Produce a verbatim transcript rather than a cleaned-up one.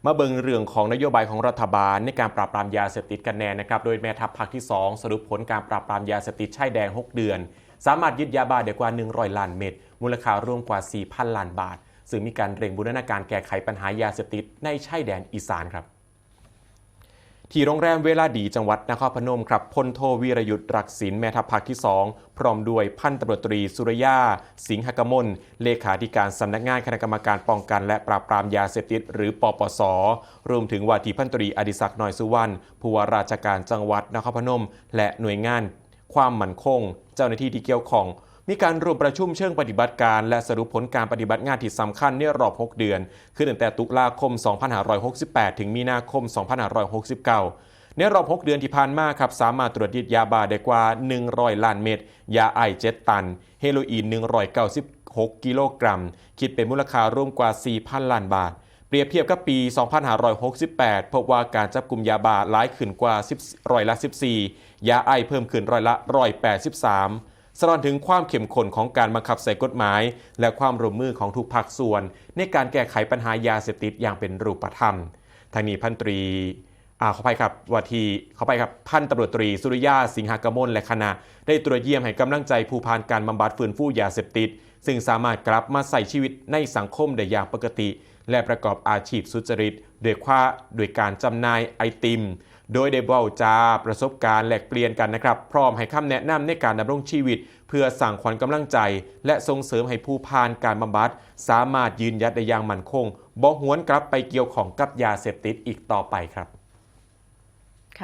มาเบิ่งเรื่องของนโยบายของรัฐบาลในการปราบปรามยาเสพติดกันแน่นะครับ โดยแม่ทัพภาคที่ สอง สรุปผลการปราบปรามยาเสพติดชายแดน หก เดือน สามารถยึดยาบ้าได้กว่า หนึ่งร้อย ล้านเม็ด มูลค่ารวมกว่า สี่พัน ล้านบาท ซึ่งมีการเร่งบูรณาการแก้ไขปัญหายาเสพติดในชายแดนอีสานครับ ที่โรงแรมเวลาดีจังหวัดนครพนมครับ พลโทวีรยุทธ รักษิณ แม่ทัพภาคที่ สอง พร้อมด้วยพันตำรวจตรีสุริยา สิงหกมล เลขาธิการสำนักงานคณะกรรมการป้องกันและปราบปรามยาเสพติด หรือ ปปส รวมถึงว่าที่พันตรีอดิศักดิ์ น้อยสุวรรณ ผู้ว่าราชการจังหวัดนครพนม และหน่วยงานความมั่นคง เจ้าหน้าที่ที่เกี่ยวข้อง มีการร่วมประชุมเชิงปฏิบัติการและสรุปผลการปฏิบัติงานที่สำคัญในรอบ หก เดือน คือตั้งแต่ตุลาคม สองพันห้าร้อยหกสิบแปด ถึงมีนาคม สองพันห้าร้อยหกสิบเก้า ในรอบ หก เดือนที่ผ่านมาครับ สามารถตรวจยึดยาบ้าได้กว่า หนึ่งร้อย ล้านเม็ด ยาไอซ์ เจ็ด ตัน เฮโรอีน หนึ่งร้อยเก้าสิบหก กิโลกรัม คิดเป็นมูลค่ารวมกว่า สี่พัน ล้านบาท เปรียบเทียบกับปี สองพันห้าร้อยหกสิบแปด พบว่าการจับกุมยาบ้าหลายขึ้นกว่า สิบ ร้อยละ สิบสี่ ยาไอซ์เพิ่มขึ้นร้อยละ ร้อยแปดสิบสาม สะท้อนถึงความเข้มข้นของการบังคับใช้กฎหมาย และความร่วมมือของทุกภาคส่วน ในการแก้ไขปัญหายาเสพติดอย่างเป็นรูปธรรม ทางนี้พันตรี อ่า ขออภัยครับ ว่าที่ ขออภัยครับ พันตำรวจตรีสุริยา สิงหกมล และคณะ ได้ตรวจเยี่ยมให้กำลังใจผู้ผ่านการบำบัดฟื้นฟูยาเสพติด ซึ่งสามารถกลับมาใช้ชีวิตในสังคมได้อย่างปกติ และประกอบอาชีพสุจริต ด้วยความ ด้วยการจำหน่ายไอติม โดยได้เว้าจาประสบการณ์แลกเปลี่ยนกันนะครับ พร้อมให้คำแนะนำในการดำรงชีวิต เพื่อสร้างขวัญกำลังใจ และส่งเสริมให้ผู้ผ่านการบำบัด สามารถยืนหยัดได้อย่างมั่นคง บ่หวนกลับไปเกี่ยวข้องกับยาเสพติดอีกต่อไปครับ